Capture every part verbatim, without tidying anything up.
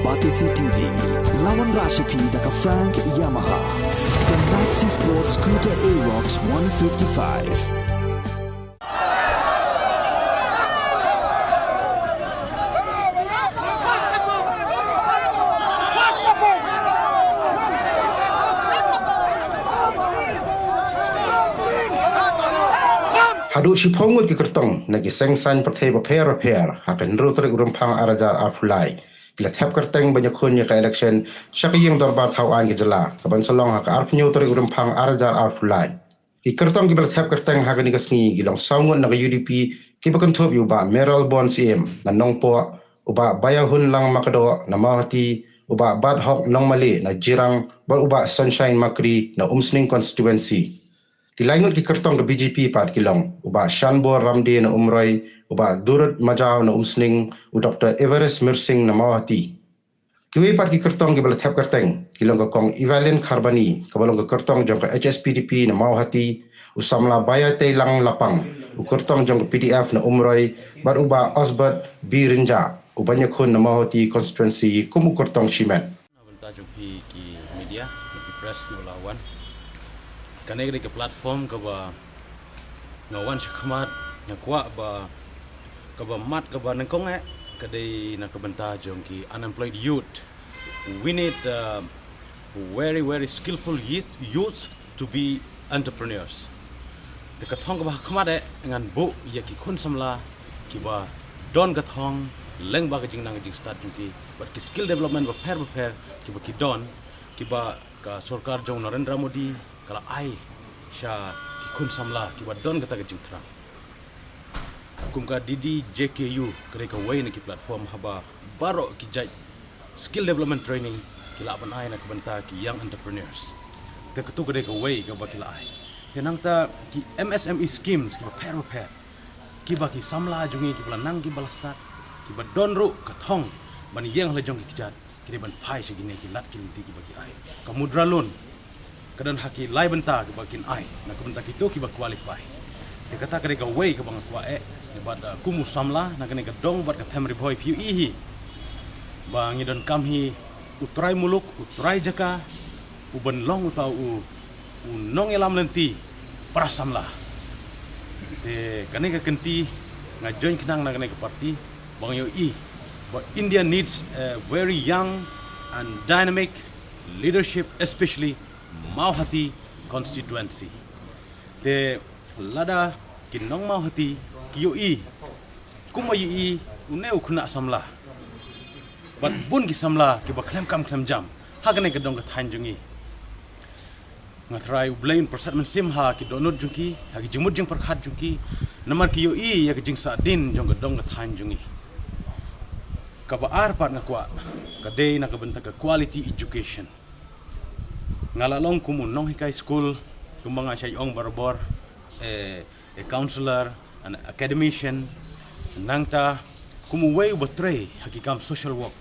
Batesi T V, la wanrah sha phi da ka Frank Yamaha. The Maxi Sport Scooter Aerox one fifty-five. Haduh shiphew ngut ki kyrtong na ki seng saiñ pyrthei bapher bapher ha ka hynriew tarik u Rymphang ar hajar arphew lai ki la thep kyrteng ban ïakhun ïa ka election sha ka ïing dorbar thaw aiñ ka jylla, kaban sa long ha ka arphew hynñiew tarik u Rymphang ar hajar arphew lai. Ki kyrtong kiba la thep kyrteng ha kane ka sngi ki long saw ngut na ka U D P kiba kynthup ïa u Bah Mayralborn Syiem na Nongpoh, u Bah Baïahunlang Makdoh na Mawhati, u Bah Bathok Nongmalieh na Jirang bad u Bah Sunshine Makri na Umsning Constituency. Ki lai ngut ki kyrtong ka B J P pat ki long u Bah Shanbor Ramdie na Umroi, u Bah Durut Majaw na Umsning, u Doctor Everest Mirsing na Mawhati. Kiwei pat ki kyrtong kiba la thep kyrteng ki long ka Kong Evelyn Kharbani kaba long ka kyrtong jong ka H S P D P na Mawhati, u samla Baïateilang Lapang, u kyrtong jong ka P D F na Umroi, bad u Bah Osbert B Rynjah uban ïakhun na Mawhati Constituency kum u kyrtong shimet. Na bynta jong phi ki media, ki press kiba la wan. Kane ka dei ka platform kaba nga wan shakhmat, nga kwah ba kaba mat kaba nyngkong eh ka dei na ka bynta jong ki unemployed youth. We need uh, very very skillful youth, youth to be entrepreneurs. Te ka thong kaba hakhmat eh ngan buh ïa ki khun samla kiba don ka thong lyngba ka jingnang ka jingstad jong ki bad ki skill development bapher bapher kiba ki don, kiba ka sorkar jong Narendra Modi ka la ai sha ki khun samla kiba don kata ka jingthrang. Kum ka D D J K U ka dei kawei na ki platform haba baroh ki jait skill development training ki lah ban ai na ka bynta ki young entrepreneurs. Te katu ka dei kawei kaba ki la ai. Te nangta ki M S M E schemes kiba pher bapher kiba ki samla jong ngi kiba la nang kiba la stad kiba don ruh ka thong ban ïeng ha la jong ki kjat, ki dei ban phai sha kine ki lad ki lynti kiba ki ai. Ka mudra loan ka don ha ki lai bynta kiba kin ai na ka bynta kito kiba qualify. Te kata ka dei kawei kaba nga kwah eh bad uh, kum u samla na kane ka dong bad ka them Ri Bhoi phi ïohi hi ba ngi donkam hi u trai muluk, u trai jaka, u ban long uta u u nongïalam lynti para samla. Te kane ka kynti nga join khnang na kane ka party ba nga ïohi ba India needs a very young and dynamic leadership, especially Mawhati constituency. Te lada ki nong Mawhati ki ïohi kumba ïohi une u khynnah samla bad bun ki samla kiba khlem kam khlem jam ha kane ka dong ka thaiñ jong ngi. Nga trai U Blei un pyrsad mynsiem ha ki dohnud jong ki, ha ki jingmut jingpyrkhat jong ki. Namar ki ïohi ïa ka jingsahdien jong ka dong ka thaiñ jong ngi. Kaba ar pat nga kwah ka dei na ka bynta ka quality education. Nga la long kum u nonghikai skul, kumba nga shait ong barabor, eh, a counsellor, an academician, nangta kum uwei uba trei ha ki kam social work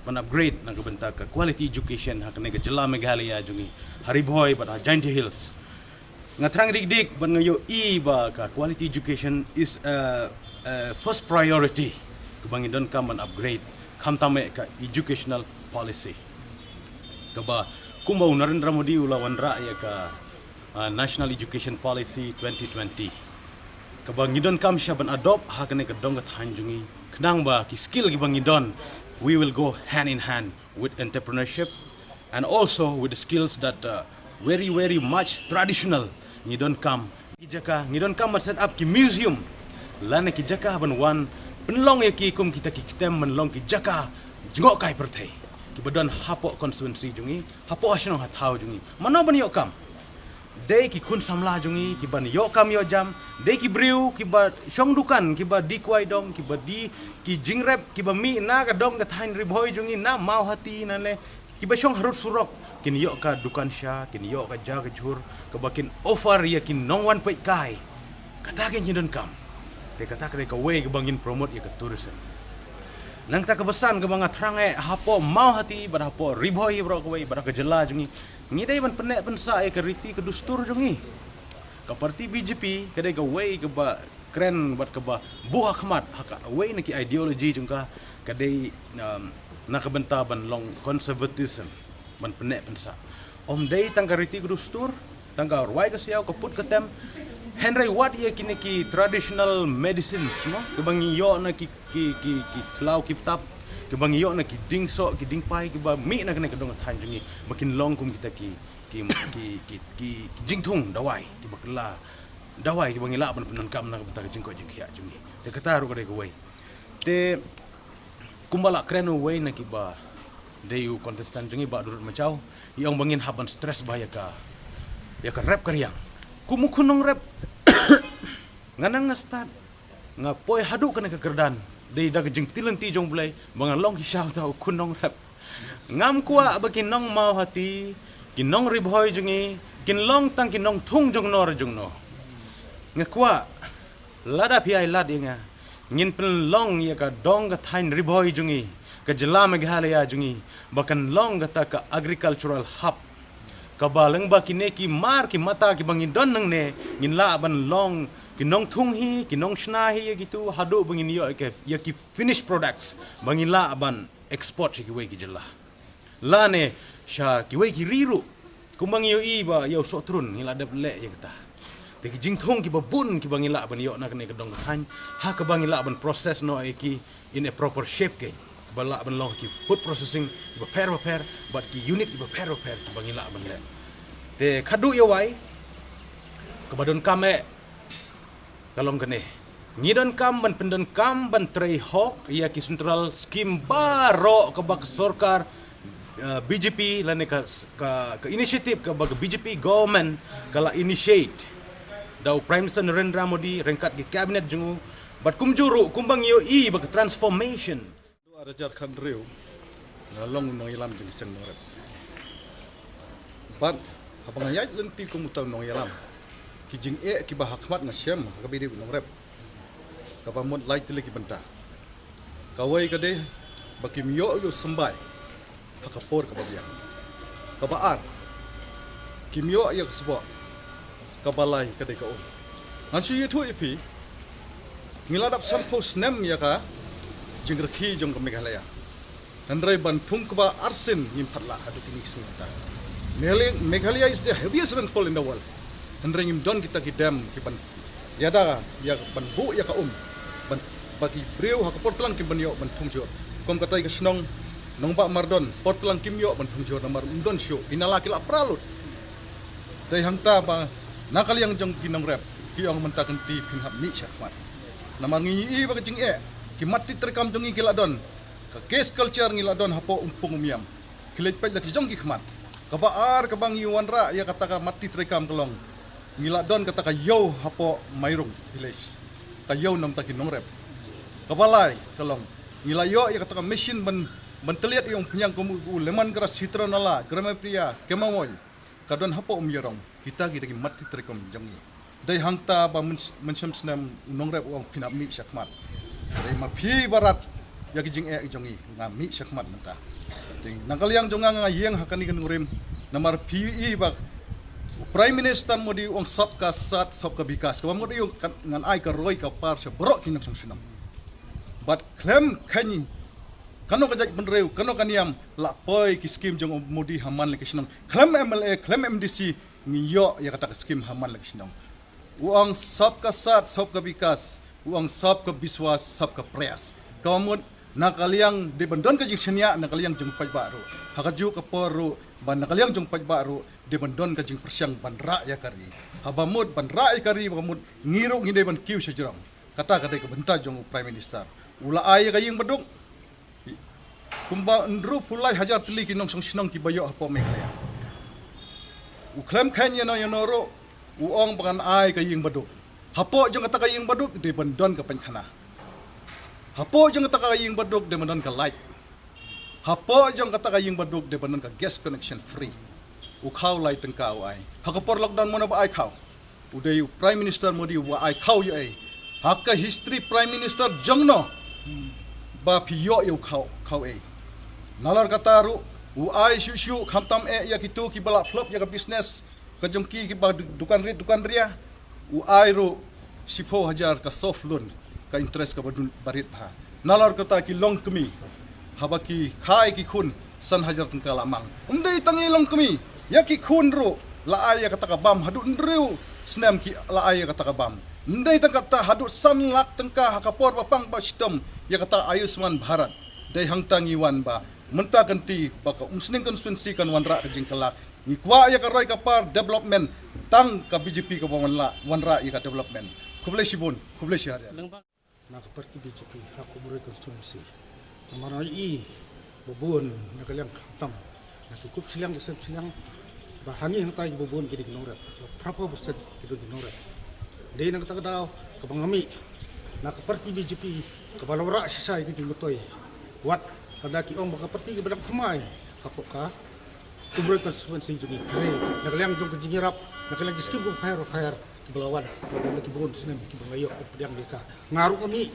ban upgrade na ka bynta ka quality education ha kane ka jylla Meghalaya jong ngi, ha Ri Bhoi bad ha Jaintia Hills. Nga thrang dik dik bad nga ïohi ba ka quality education is a, a first priority kaba ngi donkam ban upgrade, khamtam eh ka educational policy kaba kumba u Narendra Modi u la wanrah ïa ka uh, National Education Policy twenty twenty kaba ngi donkam sha ban adopt ha kane ka dong ka thaiñ jong ngi, khnang ba ki skill kiba ngi don, we will go hand in hand with entrepreneurship and also with the skills that uh, very very much traditional ngi donkam. Ki jaka ngi donkam ban set up ki museum lane ki jaka ban wan pynlong ïa ki kum kita ki ktem ban long ki jaka jngohkai pyrthei kiba don hapoh constituency jong ngi, hapoh ha shnong ha thaw jong ngi. Mano ban ïoh kam? Dei ki khun samla jong ngi kiban ïoh kam ïoh jam, dei ki briew kiba shong dukan, kiba die kwai dong, kiba die ki jingrep, kiba mih na ka dong ka thaiñ Ri Bhoi jong ngi, na Mawhati nane, kiba shong harud surok, kin ïoh ka dukan sha, kin ïoh ka ja ka jhur kaba kin offer ïa ki nongwan peitkai. Kata ka ngi donkam. Te kata ka dei kawei kaba ngin promote ïa ka tourism. Nangta kaba san kaba nga thrang eh hapoh Mawhati bad hapoh Ri Bhoi baroh kawei bad ka jylla jong ngi, ngi dei ban pynneh pynsah ïa ka riti ka dustur jong ngi. Ka parti B J P ka dei kawei kaba kren bad kaba buh ha khmat ha kawei na ki ideology jong ka, ka dei, um, na ka bynta ban long conservatism, ban pynneh pynsah. Ym dei tang ka riti ka dustur, tang ka rwai ka siaw, ka put ka tem. Hynrei wat ïa kine ki traditional medicines, mo, kiba ngi ïoh na ki, ki, ki, ki khlaw ki btap, kiba ngi ïoh na ki dieng soh, ki dieng pai, kiba mih na kane ka dong ka thaiñ jong ngi, ba kin long kum kita ki, ki, ki, ki, ki, ki jingthung dawai, kiba kylla dawai, kiba ngi lah ban pyndonkam na ka bynta ka jingkoit jingkhiah jong ngi. Te kata ruh ka dei kawei. Te kumba la kren uwei na kiba dei u contestant jong ngi, Bah Durut Machaw, i ong ba ngin hap ban stress bha ïa ka, ïa ka rep ka riang. Kum u khun nongrep, nga nang nga stad, nga poi haduh kane ka kyrdan, dei da ka jingpyni lynti jong U Blei ba nga long ki sha uta u khun nongrep. Ngam kwah ba ki nong Mawhati, ki nong Ri Bhoi jong ngi, kin long tang ki nongthung jong no re jong no. Nga kwah, lada phi ai lad ïa nga, ngin pynlong ïa ka dong ka thaiñ Ri Bhoi jong ngi, ka jylla Meghalaya jong ngi, ba kan long kata ka agricultural hub, kaba lyngba kine ki mar ki mata kiba ngi don nangne, ngin lah ban long ki nongthung hi, ki nongshna hi ïa kitu, haduh ba ngin ïoh ïa ki, ïa ki finished products ba ngin lah ban export sha kiwei ki jylla, lane sha kiwei ki ri ruh. Kumba ngi ïohi ba ïa u sohtrun ngi la dep leh ïa kata. Te ki jingthung kiba bun kiba ngi lah ban ïoh na kane ka dong ka thaiñ, ha kaba ngi lah ban process noh ïa ki in a proper shape, kiba lah ban long ki food processing kiba pher ba pher, bad ki unit kiba pher ba pher kiba ngi lah ban leh. Te khadduh ïa wai, kaba donkam eh ka long kane. Ngi donkam ban pyndonkam ban trei hok ïa ki central scheme baroh kaba ka sorkar, eh, B J P lane ka, ka, ka initiative kaba ka B J P government ka la initiate da u Prime Minister Narendra Modi ryngkat ki cabinet jong u. Bad kumjuh ruh kumba ngi ïohi ba ka transformation. Ar hajar khathynriew nga long u nongïalam jong ki seng nongrep. Bad haba nga ïaid lynti kum uta u nongïalam, ki jingeh kiba ha khmat nga shem ha kaba ïadei bad u nongrep, kaba mut lai tylli ki bynta. Kawei ka dei ba kim ïoh ïa u symbai ha ka por kaba biang. Kaba ar, kim ïoh ïa ka sboh. Kaba lai ka dei ka um. Ngan shu ïathuh ïa phi, ngi la dap sanphew snem ïa ka jingrkhie jong ka Meghalaya. Hynrei ban thung kaba arsien ngim pat lah haduh kine ki sngi mynta. Meghalaya, Meghalaya is the heaviest rainfall in the world. Hynrei ngim don kita ki dam kiban ïada ïa ban buh ïa ka um, ban, ba ki briew ha ka por tlang kim ban ïoh ban thung jur. Kum katai ka shnong Nongbah Mardon, por tlang kim ïoh ban thung jur namar ym don shuh, ki nala ki la pra lut. Dei hangta ba na ka liang jong ki nongrep ki ong mynta ka lynti phin hap mih shakhmat. Namar ngi ïohi ba ka jingeh, ki mat ti treikam jong ngi ki la don, ka case culture ngi la don hapoh Umpung Umiam. Ki leit peit la ki jong ki khmat. Kaba ar kaba ngi wanrah ïa kata ka mat ti treikam ka long, ngi la don kata ka ïew hapoh Mairung village, ka ïew namar ki nongrep. Kaba lai ka long, ngi la ïoh ïa kata ka machine ban, ban tylliat ïa u phniang kum u Lemon Grass, Chitranala, Gramepreya, Kemawoi. Ka don hapoh Umïarong. Kita ki dei ki mat ti treikam jong ngi. Dei hangta ba myn-, mynshem snem u nongrep u ong phin hap mih shakhmat. Dei ma phi ba rat ïa ki jingeh jong ngi, nga mih shakhmat mynta. Te na ka liang jong nga nga ïeng ha kane ka nongrim namar phi i ba u Prime Minister Modi u ong Sabka Saath Sabka Vikas. Kaba mut u ong kan, ngan ai ka roi ka par sha baroh ki nongshong shnong. Bad khlem kheiñ kano ka jaitbynriew, kano ka niam, la poi ki skim jong u Modi ha man la ki shnong. Khlem M L A, khlem M D C, ngi ïoh ïa kata ka skim ha man la ki shnong. U ong Sabka Saath Sabka Vikas, u ong Sabka Vishwas Sabka Prayas. Kaba mut na ka liang dei ban don ka jingshaniah na ka liang jong paidbah ruh. Ha kajuh ka por ruh ba na ka liang jong paidbah ruh dei ban don ka jingpyrshang ban rah ïa ka ri. Haba mut ban rah ïa ka ri, ba mut ngi ruh ngi dei ban kiew shajrong. Kata ka dei ka bynta jong u Prime Minister. U la ai ïa ka ïing baduk. Kumba hynriewphew lai hajar tylli ki nongshong shnong kiba ïoh hapoh Meghalaya. U khlem kheiñ ïano ïano ruh, u ong ba ngan ai ka ïing baduk. Hapoh jong kata ka ïing baduk dei ban don ka painkhana. Hapoh jong kata ka ïing baduk dei ban don ka light. Hapoh jong kata ka ïing baduk dei ban don ka gas connection free. U khaw lai tyngka u ai. Ha ka por lockdown mano ba ai khaw? U dei u Prime Minister Modi uba ai khaw ïa ei. Ha ka history Prime Minister jong no ba phi ïoh ïa u khaw, khaw ei. Nalor kata ruh u ai shuh shuh khamtam eh ïa kito kiba la flop ïa ka business ka jong ki, kiba du-, dukan rit dukan ria. U ai ruh Shiphew hajar ka soft loan, ka interest kaba dun barit bha. Nalor kata ki longkmie, haba ki kha ïa ki khun, san hajar tyngka la mang. Ym dei tang ïa longkmie, ïa ki khun ruh la ai ïa kata ka bam, haduh hynriew snem ki la ai ïa kata ka bam. Ym dei tang kata, haduh san lak tyngka ha ka por ba pang ba shitom ïa kata Ayushman Bharat. Dei hangta ngi wan ba mynta ka lynti ba ka Umsning constituency kan wanrah ka jingkylla. Ngi kwah ïa ka roi ka par development, tang ka B J P kaba wanrah, wanrah ïa ka development. Khublei shibun, khublei shihajar. Na ka party B J P ha ka Umroi constituency. Namar ngi i ba bun na ka liang khamtam, na ki kup shiliang ki sem shiliang, ba ha ngi hangtai ba bun ki dei ki nongrep, ba phra phew percent ki dei ki nongrep. Dei na kata ka daw kaba nga mih na ka party B J P kaba la wanrah shisha ïa ka jingmyntoi. Wat lada ki ong ba ka party kaba dang thymmai hapoh ka Umroi constituency jong ngi. Hynrei na ka liang jong ka jingïarap, na ka liang ki skim ba pher ba pher kiba la wan, ba la ki bun snem kiba la ïoh pdiang ïa ka. Nga ruh nga mih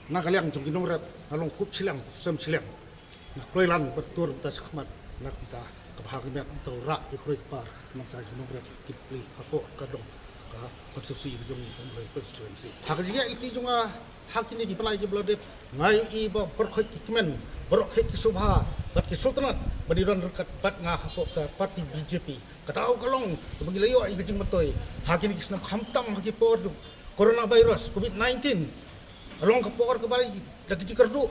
na ka liang jong ki nongrep, nga long kup shiliang, sem shiliang. Nga kloi lang bad tur mynta shakhmat, na ka bynta kaba ha ka met mynta u rah ïa ka roi ka par na ka bynta ki nongrep kiba plie hapoh ka dong ka constituency ka jong ngi, ka Umroi constituency. Ha ka jingïaid lynti jong nga ha kine ki bnai kiba la dep, nga ïohi ba baroh khoit ki kmen, baroh khoit ki sngewbha bad ki sngewtynnat ban ïadon ryngkat bad nga hapoh ka party B J P. Ka daw ka long kaba ngi la ïoh ïa ka jingmyntoi ha kine ki snem, khamtam ha ki por jong coronavirus, covid nineteen. Ka long ka por kaba la ki jingkyrduh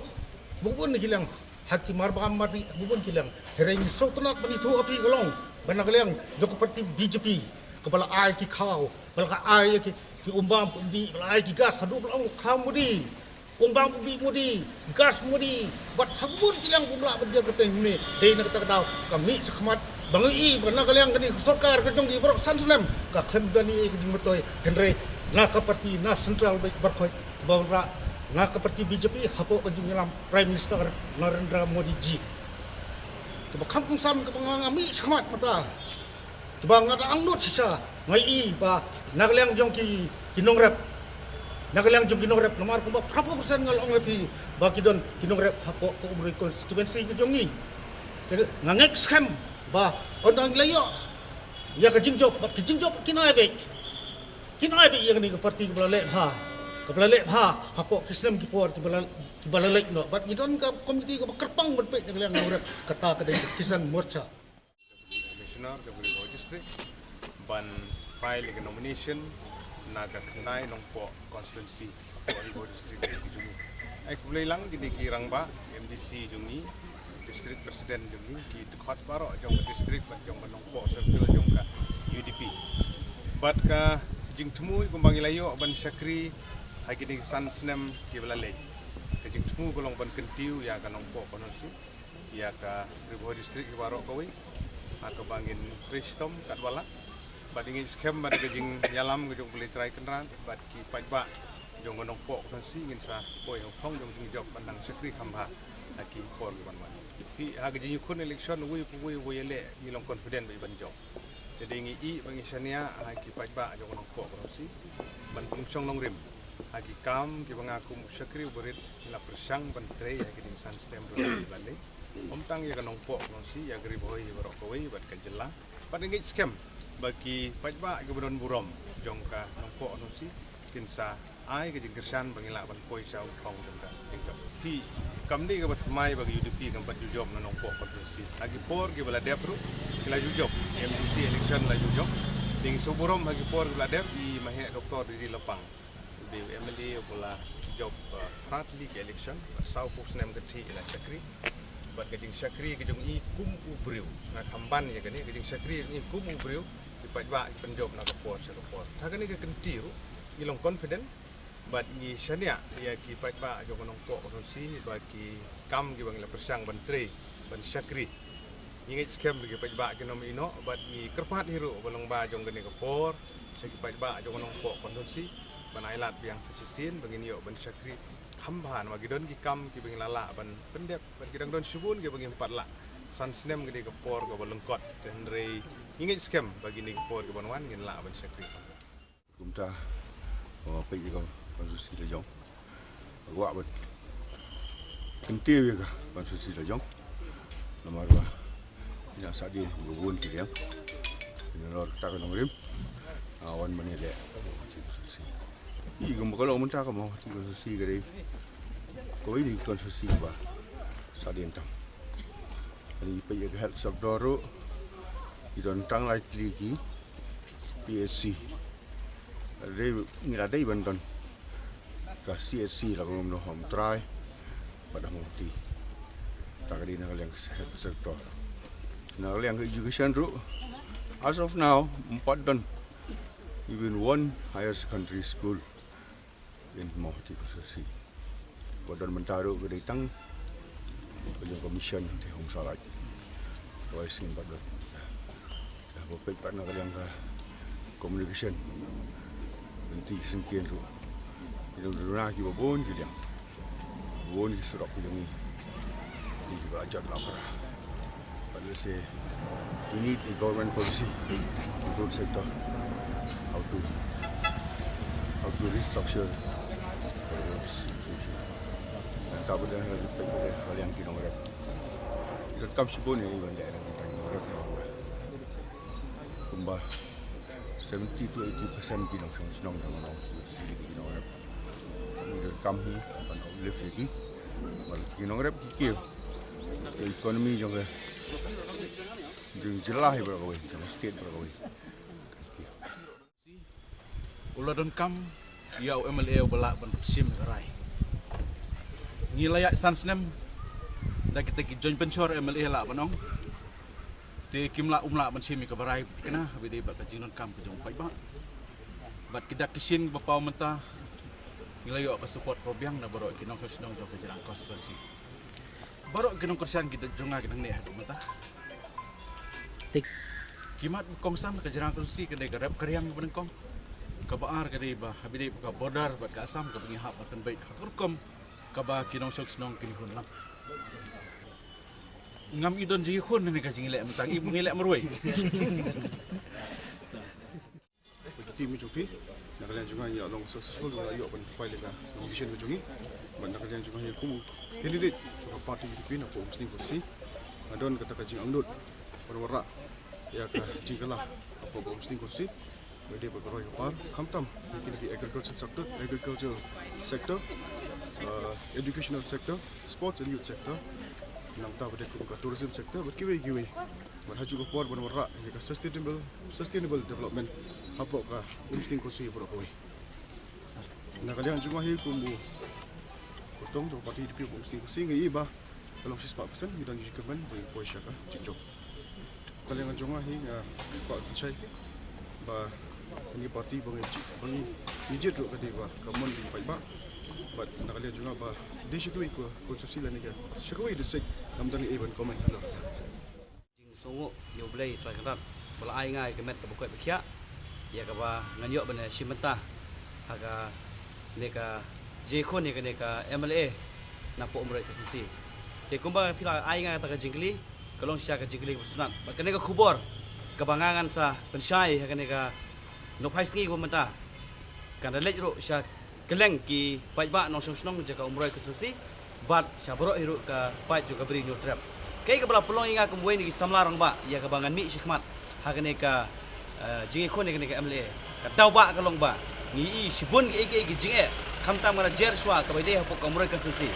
bun bun ki liang, ha ki marbam marrieh bun bun ki liang. Hynrei ngi sngewtynnat ban ïathuh ha phi ka long ba na ka liang jong ka party B J P kaba la ai ki khaw, ba la ka ai ki, ki umbam umbih, ba la ai ki gas, haduh ba la ong khaw Modi, umbam umbih Modi, gas Modi, bad ha bun ki liang bym lah ban jia kyrteng. Hynrei dei na kata ka daw ka mih shakhmat ba ngi i ba na ka liang kane ka sorkar ka jong ngi baroh san snem ka khlem don ei ei ka jingmyntoi. Hynrei na ka party, na central bad baroh khoit ba wanrah na ka party B J P hapoh ka jingïalam Prime Minister Narendra Modi ji, kaba kham kongsan kaba nga, nga mih shakhmat mynta. Kiba nga da angnud shisha, nga i ba na ka liang jong ki, ki nongrep, na ka liang jong ki nongrep, namar kumba phra phew percent nga la ong ha phi ba ki don ki nongrep hapoh ka Umroi constituency ka jong ngi. Te nga ngeit skhem ba ynda ngi la ïoh ïa ka jingjop, ba ki jingjop kin ai beit, kin ai beit ïa kane ka party kaba la leh bha, kaba la leh bha hapoh ki snem ki por kiba la, kiba la leit noh. Bad ngi don ka komiti kaba kyrpang ban peit na ka liang nongrep, kata ka dei ka Kisan Morcha. Commissioner jong ka Ri Bhoi District ban file ïa ka nomination na ka khyndai Nongpoh constituency, Ri Bhoi District ka jong ngi. Ai khublei lang kine ki rangbah M D C jong ngi, District President jong ngi, ki dkhot baroh jong ka district bad jong ka Nongpoh Circle jong ka U D P. Bad ka jingthmu kumba ngi la ïoh ban shakri ha kine ki san snem kiba la leit, ka jingthmu ka long ban kyntiew ïa ka Nongpoh constituency, ïa ka Ri Bhoi District hi baroh kawei ha kaba ngin trei shitom katba lah. Bad ngi ngeit skhem ba da ka jingïalam ka jong U Blei Trai Kynrad bad ki paidbah jong ka Nongpoh constituency ngin sa poi ha u thong jong jingjop ban nang shakri kham bha ha ki por kiban wan. Phi, ha ka jingïakhun election uwei pa uwei uba ïaleh ngi long confident ba i ban jop. Te dei ngi i ba ngi shaniah ha ki paidbah jong ka Nongpoh constituency ban pynshong nongrim ha ki kam kiba nga kum u shakri u barit ngi la pyrshang ban trei ha ki jingsan snem ruh kiba leit. Ym tang ïa ka Nongpoh constituency, ïa ka Ri Bhoi baroh kawei bad ka jylla. Bad ngi ngeit skhem ba ki paidbah kiba don burom jong ka Nongpoh constituency kin sa ai ka jingkyrshan ba ngi lah ban poi sha u thong jong ka jingjop. Phi, kam dei kaba thymmai ba ka U D P kam pat ju jop na Nongpoh constituency. Ha ki por kiba la dep ruh ki la ju jop, M D C election la ju jop. Te ngi sngewburom ha ki por kiba la dep, i Maheh Doctor D D Lapang, u dei u M L A uba la jop, uh, phra tylli ki election, bad saw phew snem ka thik i la shakri. Bad ka jingshakri ka jong i kum u briew, nga kham ban ïa kane, ka jingshakri ka jong i kum u briew, ki paidbah ki pynjop na ka por sha ka por. Ha kane ka kynti ruh ngi long confident bad ngi shaniah ïa ki paidbah jong ka Nongpoh constituency ba ki kam kiba ngi la pyrshang ban trei, ban shakri, ngi ngeit skhem ba ki paidbah kin ym ïeh noh. Bad ngi kyrpad hi ruh ba long ba jong kane ka por sha ki paidbah jong ka Nongpoh constituency ban ai lad biang sa shisien ba ngin ïoh ban shakri kham bha, namar ki don ki kam kiba ngi la lah ban pyndep bad ki dang don shibun kiba ngim pat lah. San snem ka dei ka por kaba lyngkot, te hynrei ngi ngeit skhem ba kine ki por kiban wan ngin lah ban shakri. Kumta, oh, peit ïa ka constituency la jong. Kwah ban kyntiew ïa ka constituency la jong. Namar ba ïa sah dien ba bun ki liang. Ïa nalor kata ka nongrim, ah, wan ban ïaleh constituency. Ï, kumba ka long mynta ka Mawhati constituency ka dei kawei na ki constituency ba sahdien tam. Ngi peit ïa ka health sector ruh, ki don tang lai tylli ki P H C. Dei, ngi la dei ban don ka C H C la ka Lum Hom Trai bad ha Mawhati. Ta ka dei na ka liang ka health sector. Na ka liang ka education ruh, as of now ym pat don even one higher secondary school in Mawhati constituency. Ba don mynta ruh ka dei tang ka jong ka mission te hong salaj. Ka wai sngewbha don. Ka ba peit pat na ka liang ka communication. Lynti syngkien ruh. Ki duna ki ba bun ki liang. Bun ki surok ki jong ngi. Ki ba la jot la para. But let's say, we need a government policy in road sector. How to, how to restructure the roads in future. Nangta ba dang respect ba dang ka liang ki nongrep. Ki donkam shibun ïa i ban leh na ki nongrep. Kumba seventy to eighty percent ki nongshong shnong jong nong, ki nongrep. Ngi donkam hi ban uplift ïa ki. Bad ki nongrep ki kiew. Ka economy jong ka, jong jylla hi baroh kawei, jong state baroh kawei. U la donkam ïa u M L A uba lah ban shim ïa ka rai. Ngi la ïaid san snem da kita ki joint venture M L A lah ban ong. Te kim lah, um lah ban shim ïa kaba rai ba thikna, haba ïadei bad ka jingdonkam ka jong u paidbah. Bad ki dak ki shin ba paw mynta, ngi la ïoh ka support kaba biang na baroh ki nongshong shnong jong ka Jirang constituency. Baroh ki nongkyrshan ki jong nga ki nangne haduh mynta. Tik. Ki mat kongsan ka Jirang constituency ka dei ka rep ka riang kaba nyngkong. Kaba ar ka dei ba haba ïadei bad ka border bad ka Assam kaba ngi hap ban pynbeit ha ka rukom kaba ki nongshong shnong kin ïakhun lang. Ngam i don jingïakhun ne ka jingïaleh mynta, i ngi leh marwei. Ki team jong phi, na ka liang jong nga ngi la long successful, ngi la ïoh ban file ïa ka nomination ka jong ngi. Bad na ka liang jong nga hi kum u candidate jong ka party U D P na poh Umsning constituency. Nga don kata ka jingangnud ban wanrah ïa ka jingkylla hapoh Umsning constituency. Ba ïadei bad ka roi ka par, khamtam ïa kine ki agriculture sector, agriculture sector, uh, educational sector, sports and youth sector, nangta ba dei kum ka tourism sector bad kiwei kiwei. Bad ha kajuh ka por ban wanrah ïa ka sustainable, sustainable development hapoh ka Umsning constituency baroh kawei. Na ka liang jong nga hi kum u kyrtong jong ka party U D P hapoh Umsning constituency, nga i ba ka long shispah percent ngi don jingkyrmen ba ngin poi sha ka jingjop. Ka liang jong nga hi nga kwah ban shai ba kane ka party ba ngi jied, ba ngi jied ruh ka dei ba ka mon jong u paidbah. Bad na ka liang jong nga ba dei sha kawei ka constituency lane ka sha kawei district ngam dang ïoh ban comment. Jingsngewnguh ïa U Blei Trai Kynrad ba la ai nga ïa ka met kaba koit ba khiah, ïa kaba ngan ïoh ban shim bynta ha kane ka jingïakhun ïa kane ka M L A na poh Umroi constituency. Te kumba phi la ai nga kata ka jingkylli, ka long shisha ka jingkylli kaba sngewtynnat. Bad kane ka khubor kaba nga ngan sa pynshai ha kane ka nongphai sngi kaba mynta kan da leit ruh sha kylleng ki paidbah nongshong shnong jong ka Umroi constituency, bad sha baroh hi ruh ka paid jong ka Bri Hynñiewtrep. Kaei kaba la pynlong ïa nga kum uwei na ki samla rangbah ïa kaba ngan mih shakhmat ha kane ka, eh, jingïakhun ïa kane ka M L A. Ka daw ba ka long ba ngi i shibun kiei kiei ki jingeh, khamtam nga la jer shuwa kaba ïadei hapoh ka Umroi constituency.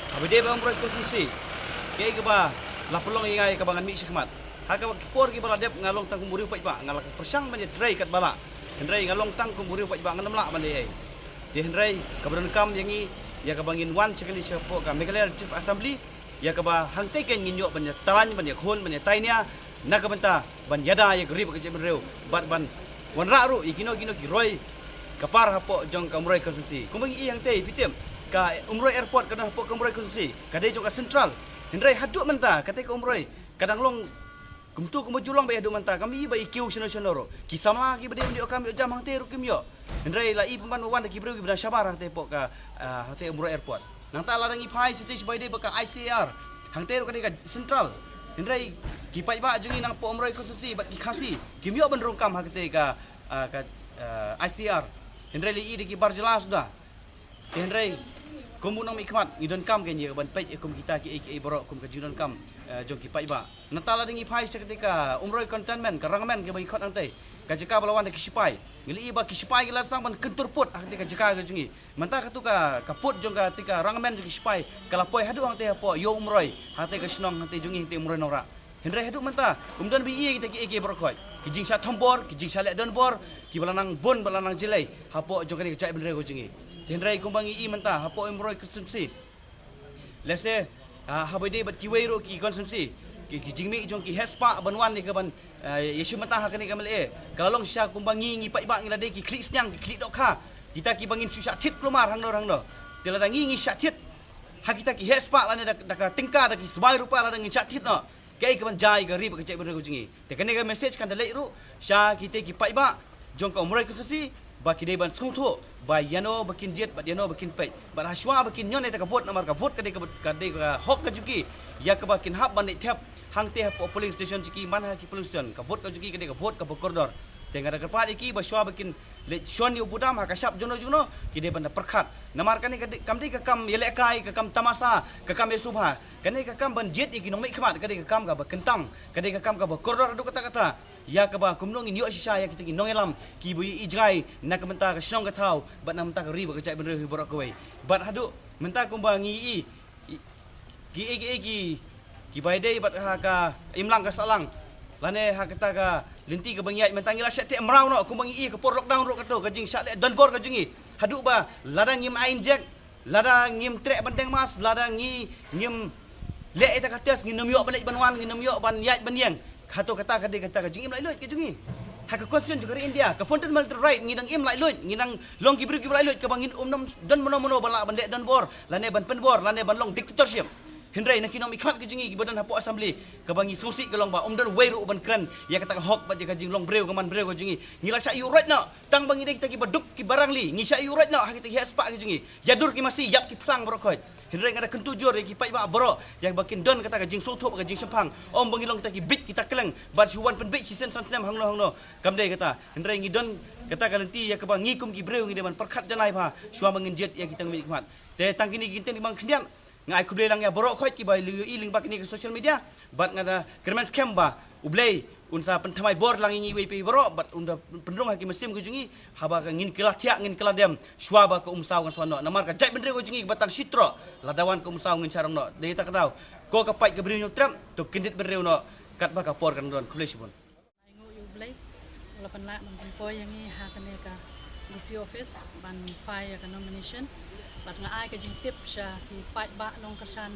Kaba ïadei bad Umroi constituency, kaei kaba la pynlong ïa nga ïa kaba ngan mih shakhmat. Ha kaba ki por kiba la dep nga long tang kum u riew paidbah, nga la pyrshang ban ïatrei katba lah. Hynrei nga long tang kum u riew paidbah, ngan ym lah ban leh ei. Te hynrei kaba donkam ïa ngi, ïa kaba ngin wan sha kane shapoh ka Meghalaya Legislative Assembly, ïa kaba hangtei kein ngin ïoh ban ïa talang, ban ïa khun, ban ïa tainia na ka bynta ban ïada ïa ka ri bad ka jaitbynriew bad ban wanrah ruh ïa kino kino ki roi ka par hapoh jong ka Umroi constituency. Kumba ngi i hangtei, phi tip, ka Umroi Airport ka don hapoh ka Umroi constituency, ka dei jong ka Central. Hynrei haduh mynta katei ka Umroi ka dang long kumto kumba ju long beit haduh mynta, kam i ba i kiew shano shano ruh. Ki samla kiba dei ban ïoh kam ïoh jam hangtei ruh kim ïoh. Hynrei la i pynban ba wan da ki briew kiba dang shabar hangtei hapoh ka, ah, hangtei Umroi Airport. Nangta la dang i phai shatei sha ba ïadei bad ka I C A R, hangtei ruh ka dei ka Central. Hynrei ki paidbah jong ngi na poh Umroi constituency bad ki Khasi kim ïoh ban rung kam ha katei ka, ah, ka, ah, I C A R. Hynrei la i da ki bar jylla suda. Te hynrei kum u nongmihkhmat ngi donkam kein ïa ka ban peit ïa kum kita kiei kiei baroh kum ka jingdonkam, eh, jong ki paidbah. Nangta la dang i phai sha katei ka Umroi Cantonment, ka Rangmen kaba ngi khot hangtei. ka jaka ba la wan da ki sipai. Ngi la ïohi ba ki sipai ki la sdang ban kyntur pud ha kata ka jaka ka jong ngi. Mynta katu ka, ka pud jong kata ka rangmen jong ki sipai ka la poi haduh hangta hapoh Ïew Umroi, hangta ka shnong hangta jong ngi, hangta Umroi Nongrah. Hynrei haduh mynta ym don ba ïohi kita kiei kiei baroh khoit. Ki jingshah thombor, ki jingshah leh donbor, kiba la nang bun, ba la nang jlei hapoh jong kane ka jaitbynriew ka jong ngi. Te hynrei kumba ngi ïohi mynta hapoh Umroi constituency, lehse, ah, haba ïadei bad kiwei ruh ki constituency, ki, ki jingmih jong ki heh spah ban wan ïa ka ban, ah, ïashim bynta ha kane ka M L A, ka la long shisha kumba ngi, ngi paidbah ngi la dei ki khlieh sniang, ki khlieh dohkha, kita kiba ngin shu shah thied kulmar hangno hangno. Te lada ngi, ngi shah thied ha kita ki heh spah lane da, da ka tyngka, da ki sbai rupa lada ngin shah thied noh, kaei kaban jia ïa ka ri bad ka jaitbynriew ka jong ngi? Te kane ka message kan da leit ruh sha kita ki paidbah jong ka Umroi constituency ba ki dei ban sngewthuh ba ïano ba kin jied bad ïano ba kin peit, bad hashwa ba kin ñion ïa kata ka vote, namar ka vote ka dei ka, ka dei ka hok ka jong ki ïa kaba kin hap ban leit thep hangta hapoh polling station jong ki, man ha ki polling station. Ka vote ka jong ki ka dei ka vote kaba kordor. Te nga da kyrpad ïa ki ba shwa ba kin leit shon ïa u budam ha ka shap jongno jongno, ki dei ban da pyrkhat, namar kane ka dei, kam dei ka kam ïalehkai, ka kam tamasa, ka kam ïasngewbha. Kane ka kam ban jied ïa ki nongmihkhmat ka dei ka kam kaba kyntang, ka dei ka kam kaba kordor haduh katta katta, ïa kaba kumno ngin ïoh shisha ïa kita ki nongïalam kiba ïohi jngai na ka bynta ka shnong ka thaw bad na ka bynta ka ri bad ka jaitbynriew hi baroh kawei. Bad haduh mynta kumba ngi ïohi, i, kiei kiei ki, kiba ïadei bad ha ka imlang ka sahlang lane ha kata ka lynti kaba ngi ïaid, mynta ngi la shah teh mraw noh. Kumba ngi ïohi ka por lockdown ruh, kato ka jingshah leh donbor ka jong ngi, haduh ba lada ngim ai injek, lada ngim treh ban deng mask, lada ngi, ngim leh ïa kata ka test, ngin ym ïoh ban leit ban wan, ngin ym ïoh ban ïaid ban ïeng. Hato kata ka dei kata ka jingim laitluid ka jong ngi? Ha ka constitution jong ka ri India, ka fundamental right, ngi dang im laitluid, ngi dang long ki briew kiba laitluid, kaba ngin ym don mano mano ba lah ban leh donbor lane ban pynbor lane ban long dictatorship. Hynrei na ki nongmihkhmat ka jong ngi kiba don hapoh assembly, kaba ngi sngewsih ka long ba ym don uwei ruh ban kren ïa kata ka hok bad ïa ka jinglong briew, ka man briew ka jong ngi. Ngi la shah ïuh roit noh, tang ba ngi dei kita kiba duk kiba rangli, ngi shah ïuh roit noh ha kita ki heh spah ka jong ngi. Ïa dur ki masi, ïap ki phlang baroh khoit. Hynrei nga da kyntu jur ïa ki paidbah baroh ïa ba kin don kata ka jingsngewthuh, ka jingshemphang. Ym ba ngi long kita ki bieit kita kleng bad shu wan pynbieit shisien san snem hangno hangno. Kam dei kata. Hynrei ngi don kata ka lynti ïa kaba ngi kum ki briew ngi dei ban pyrkhat janai bha shwa ba ngin jied ïa kita ki nongmihkhmat. Te tang kine ki kyntien kiba nga khyndiat, nga ai khublei lang ïa baroh khoit kiba ïohi lyngba kine ki social media, bad nga da kyrmen skhem ba U Blei un sa pynthymmai bor lang ïa ngi iwei pa iwei baroh, bad un da pynrung ha ki mynsiem ka jong ngi, haba ka ngin kylla thiah, ngin kylla dem shwa ba ka umsaw kan sa wan noh. Namar ka jaitbynriew ka jong ngi kaba tang shi troh, lada wan ka umsaw ngin shah rong noh. Dei kata ka daw, ko ka paid ka briew ñiewtrep, to kyndit bynriew noh katba ka por kan don. Khublei shibun. Ai nguh ïa U Blei ba la pynlah ban pynpoi ïa ngi ha kane ka D C office ban file ïa ka nomination. Bad nga ai ka jingtip sha ki paidbah nongkyrshan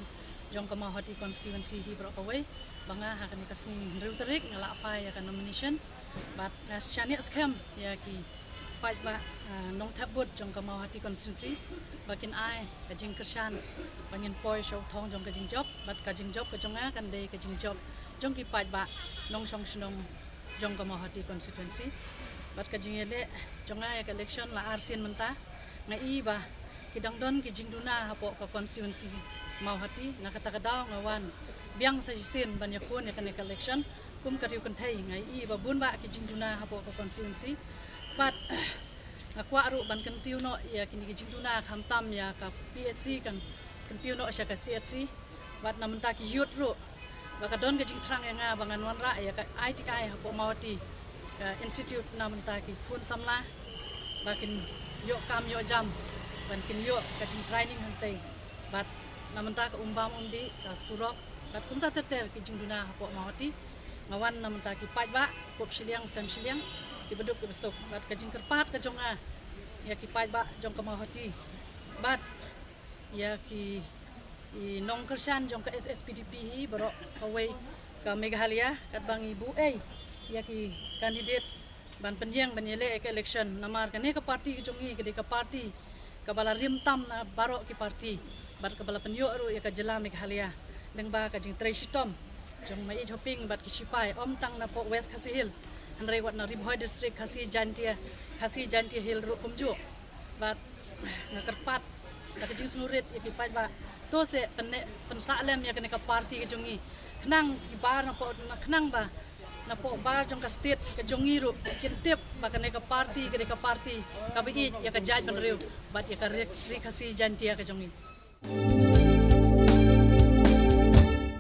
jong ka Mawhati constituency hi baroh kawei ba nga ha kane ka sngi hynriew tarik nga lah file ïa ka nomination. Bad nga shaniah skhem ïa ki paidbah, ah, nongthep vote jong ka Mawhati constituency ba kin ai ka jingkyrshan ba ngin poi sha u thong jong ka jingjop. Bad ka jingjop ka jong nga kan dei ka jingjop jong ki paidbah nongshong shnong jong ka Mawhati constituency. Bad ka jingïaleh jong nga ïa ka election la arsien mynta, nga i ba ki dang don ki jingduna hapoh ka constituency Mawhati. Na kata ka daw nga wan biang sa shisien ban ïakhun ïa kane ka election kum ka riew kynthei. Nga i ba bun bah ki jingduna hapoh ka constituency. Bad nga kwah ruh ban kyntiew noh ïa kine ki jingduna, khamtam ïa ka P H C, kan kyntiew noh sha ka C H C. Bad na mynta ki youth ruh, ba ka don ka jingthrang ïa nga ba ngan wanrah ïa ka I T I hapoh Mawhati, ka institute na mynta ki khun samla ba kin ïoh kam ïoh jam, ban kin ïoh ka jingtraining hangtei. Bad na mynta ka umbam umdih, ka surok, bad kumta ter ter ki jingduna hapoh Mawhati. Nga wan na mynta ki paidbah, kup shiliang sem shiliang, kiba duk kiba suk. Bad ka jingkyrpad ka jong nga ïa ki paidbah jong ka Mawhati, bad ïa ki, i nongkyrshan jong ka S S P D P hi baroh kawei ka Meghalaya, katba ngi buh ei ïa ki candidate ban pynïeng ban ïaleh ïa ka election. Namar kane ka party ka jong ngi ka dei ka party kaba la rim tam na baroh ki party, bad kaba la pynïoh ruh ïa ka jylla Meghalaya lyngba ka jingtrei shitom jong Maieit Hoping bad ki sipai, ym tang napoh West Khasi Hills, hynrei wat na Ri Bhoi District, Khasi Jaintia, Khasi Jaintia Hills ruh kumjuh. Bad nga kyrpad da ka jingsngewrit ïa ki paidbah, to se pynne, pynsah lem ïa kane ka party ka jong ngi, khnang ki bar napoh, khnang ba napoh bar jong ka state ka jong ngi ruh kin tip ba kane ka party ka dei ka party kaba ïeit ïa ka jaitbynriew bad ïa ka ri, ri Khasi Jaintia ka jong ngi.